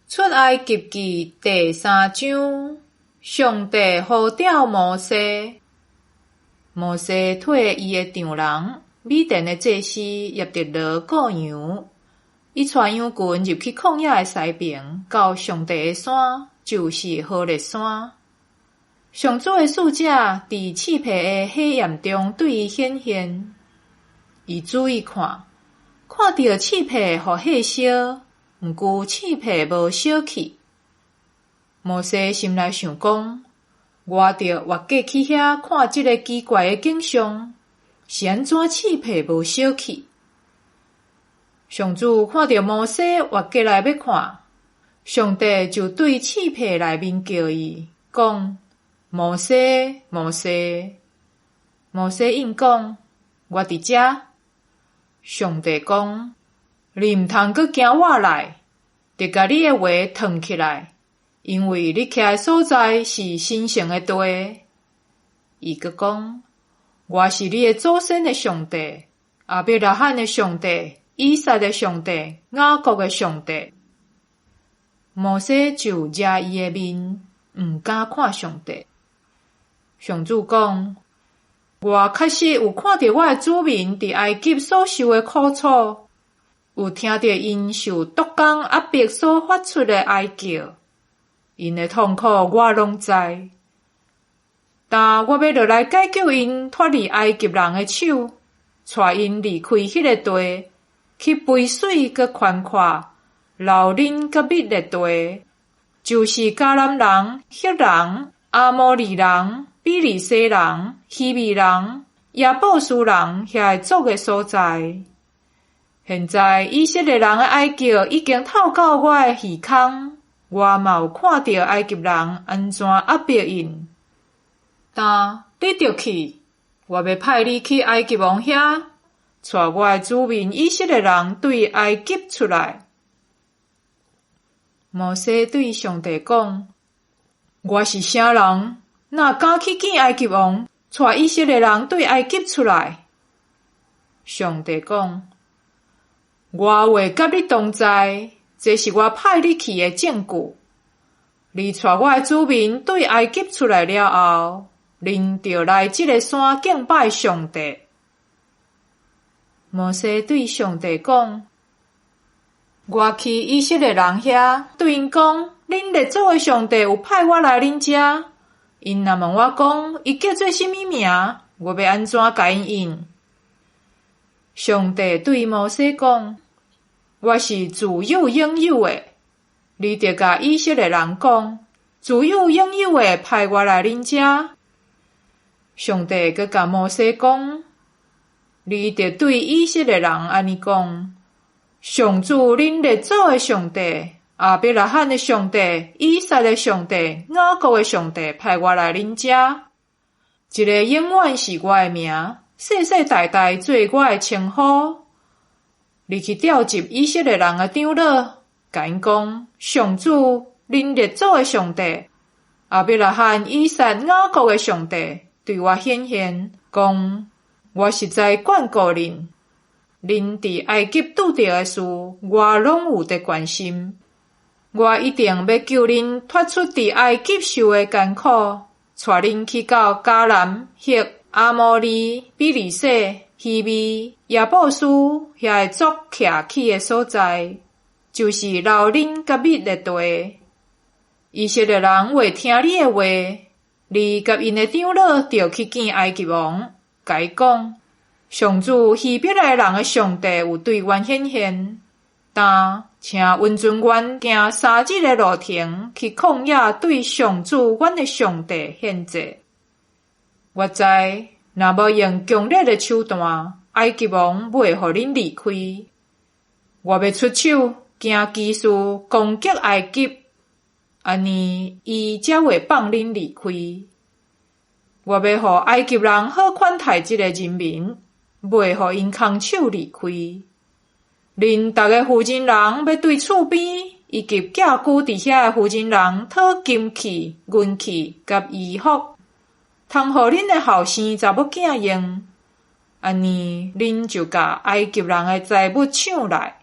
出埃及記第三章，上帝呼召摩西。摩西替伊的丈人米甸的祭司葉忒羅顧羊。伊帶羊群入去曠野的西爿，到上帝的山，就是何烈山。上主的使者佇刺柏的火焰中對伊顯現。伊注意看，看著刺柏予火燒，毋過刺柏無燒去。摩西心內想講：我著越過去遐看這个奇怪的景象，是按怎刺柏無燒去？上主看著摩西越過來欲看，上帝就對刺柏內面叫伊，講：摩西，摩西！摩西應講：我佇遮。上帝講：你毋通閣行倚來，著共你的鞋脫起來，因為你徛的所在是神聖的地。伊閣講：我是你的祖先的上帝，亞伯拉罕的上帝，以撒的上帝，雅各的上帝。摩西就遮伊的面，毋敢看上帝。上主講：我確實有看著我的子民佇埃及所受的苦楚，有聽著𪜶受督工壓迫所發出的哀叫，𪜶的痛苦我攏知。但我欲落來解救𪜶脫離埃及人的手，帶𪜶離開彼个地，去肥水閣寬闊、流奶佮蜜的地，就是迦南人、赫人、阿摩利人、比利洗人、希未人、耶布斯人遐个族的所在。現在以色列人的哀叫已經透到我的耳空，我嘛有看著埃及人按怎壓迫𪜶。但你著去，我欲派你去埃及王遐，帶我的子民以色列人對埃及出來。摩西對上帝講：我是啥人？哪敢去見埃及王，帶以色列人對埃及出來？上帝講：我會佮你同在，這是我派你去的證據。你帶我的子民對埃及出來了後，恁著來這个山敬拜上帝。摩西對上帝講：我去以色列人遐，對𪜶講：恁列祖的上帝有派我來恁遮。𪜶若問我講，伊叫做啥物名？我欲按怎共𪜶應？上帝對摩西講：我是自有永有的，你著共以色列人講，自有永有的派我來恁遮。上帝閣共摩西講：你著對以色列人按呢講，上主恁列祖的上帝，亞伯拉罕的上帝，以撒的上帝，雅各的上帝派我來恁遮。這个永遠是我的名，世世代代做我的稱呼。你去召集以色列人的長老，共𪜶講：上主恁列祖的上帝，亞伯拉罕、以撒、雅各的上帝，對我顯現，講：我實在眷顧恁，恁佇埃及拄著的事，我攏有佇關心。我一定欲救恁脫出佇埃及受的艱苦，帶恁去到迦南、赫、阿摩利、比利洗、希未、耶布斯遐个族徛起的所在，就是流奶佮蜜的地。以色列人會聽你的話，你佮𪜶的長老著去見埃及王，共伊講：上主希伯來人的上帝有對阮顯現，但請允准阮行3日的路程去曠野，對上主阮的上帝獻祭。我知，若無用強力的手段，埃及王袂予恁離開。我欲出手行奇事攻擊埃及，按呢伊才會放恁離開。我欲予埃及人好款待這个人民，袂予𪜶空手離開。恁逐个負責人欲對厝邊以及寄居佇遐的婦人人討金器、銀器佮衣服，通予恁的後生查某囝用。按呢，恁就共埃及人的財物搶來。